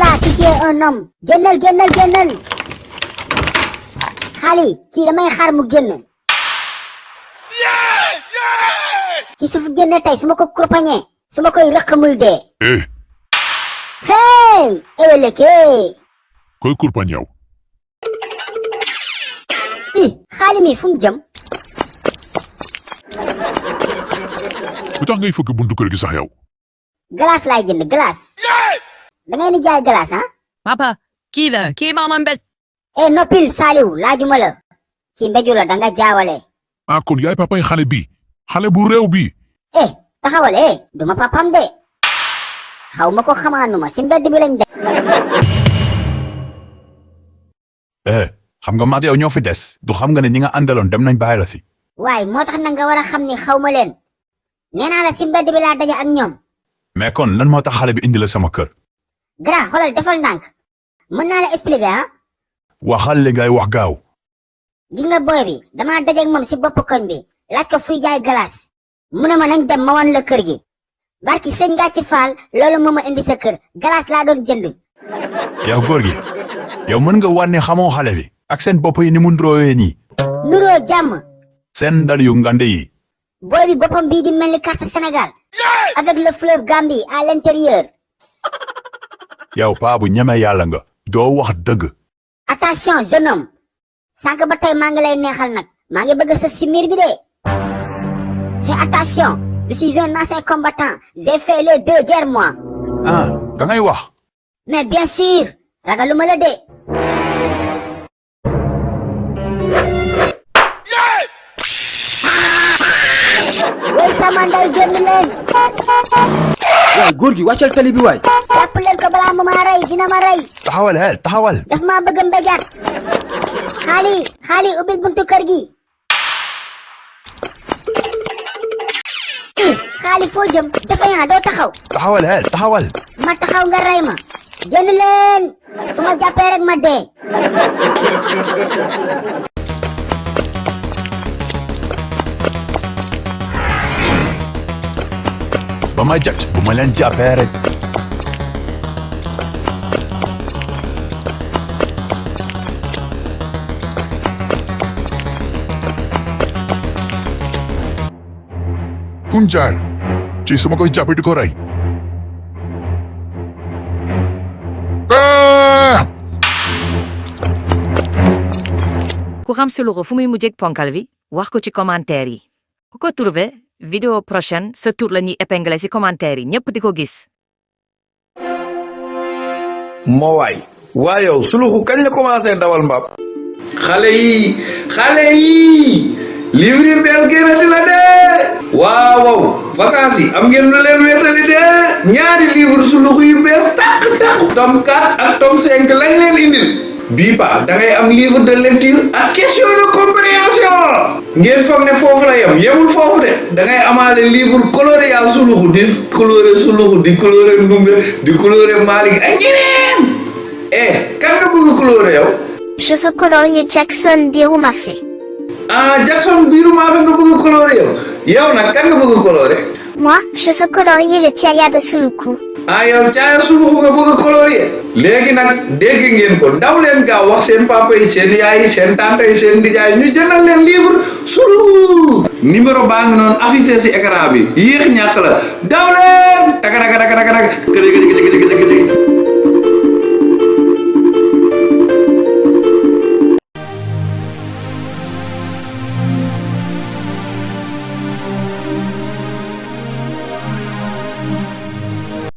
là si tu es un homme génnal xali kii damay xaar mu génn ci suuf génne tey su ma ko kurpañee su ma koy rëq muy dee hey eweleke koy kurpañew xaali mi fu mu jëm lu tax ngay fëgg buntu kër gi sax yow glace laay jënd glace da ngeen di jaay glace ah papa kii ma mbéj noppil Saliou laajuma la kii mbéju la danga jaawale kon yaay papay xale bi xale bu réew bi taxawal duma papam de xaw ma ko xamaanuma si mbedd bi lañ de xam nga maat yow ñoo fi des du xam nga ne ñi nga àndaloon dem nañ bàyyi la fi waaye moo tax na nga war a xam ni xaw ma leen nee naa la si mbedd bi laa daje ak ñoom mais kon lan moo tax xale bi indi la sama kër grand xoolal defal ndànk mën naa la expliquer waxal li ngay wax gaaw gis nga booy bi damaa daje ak moom si bopp koñ bi laaj ko fuy jaay glace mu ne ma nañ dem ma wan la kër gi barki sëñ nga ci faal loolu moo ma indi sa kër glace laa doon jënd yow góor gi yow mën nga wane xamoo xale bi ak seen bopp yi ni mu nduróowee nii nuroo jàmm seen ndal yu ngande yi booy bi boppam bii di mel ni carte Sénégal avec le fleuve Gambie à l'intérieur yow paa bu ñeme yàlla nga doo wax dëgg attention jeune homme sànq ba tey maa ngi lay neexal nag maa ngi bëgg sa si miir bi de fais attention je suis un ancien combattant j'ai fait les 2 guerres moi ka ngay wax mais bien sûr ragaluma la de way sama nday génn leen waay góor gi wàccal tali bi waay jàpp leen ko balaa mu ma rey dina ma rey taxawal daf maa bëgg a mbéjaat xaali ubbil buntu kër gi xaali foo jëm dafa yaa doo taxaw taxawal ma taxaw nga rey ma génn leen su ma jàppee rek ma dee ba ma jat bu ma leen jàppee rek fu mu jaar ci sama koy jàpp di ko rey ku xam Souloukhou fu muy mujjee ponkal bi wax ko ci commentaire yi ku ko trouvé vidéo prochaine sa tur la ñuy épinglé ci commentaire yi ñëpp di ko gis. moo waay yow Souloukhou kañ la commencé dawal mbaam. xale yi livre bees génnati la de. waaw vacances yi am ngeen lu leen wéetali de ñaari livre Souloukhou yu bees tàq tome 4 ak tome 5 lañ leen indil. bii pa da ngay am livre de lecture ak question de compréhension ngeen foog ne foofu la yemul foofu de da ngay amaale livre coloré yaa Souloukhou di coloré Souloukhou di coloré Ndumbe di coloré Malick ak ñeneen kan nga bëgg coloré yow. je veux colorier Jackson Birumafé. Jackson Birumafé nga bëgg coloré yow nag kan nga bëgg coloré. moi je veux colorier le Tiaya de Souloukhou. yow Tiaya Souloukhou nga bëgg colorier. léegi nag dégg ngeen ko daw leen gaaw wax seen papa yi seen yaay yi seen tante yi seen nijaay ñu jëndal leen livre Souloukhou numéro baa ngi noonu affiché ci écran bi yéex ñàkk la daw leen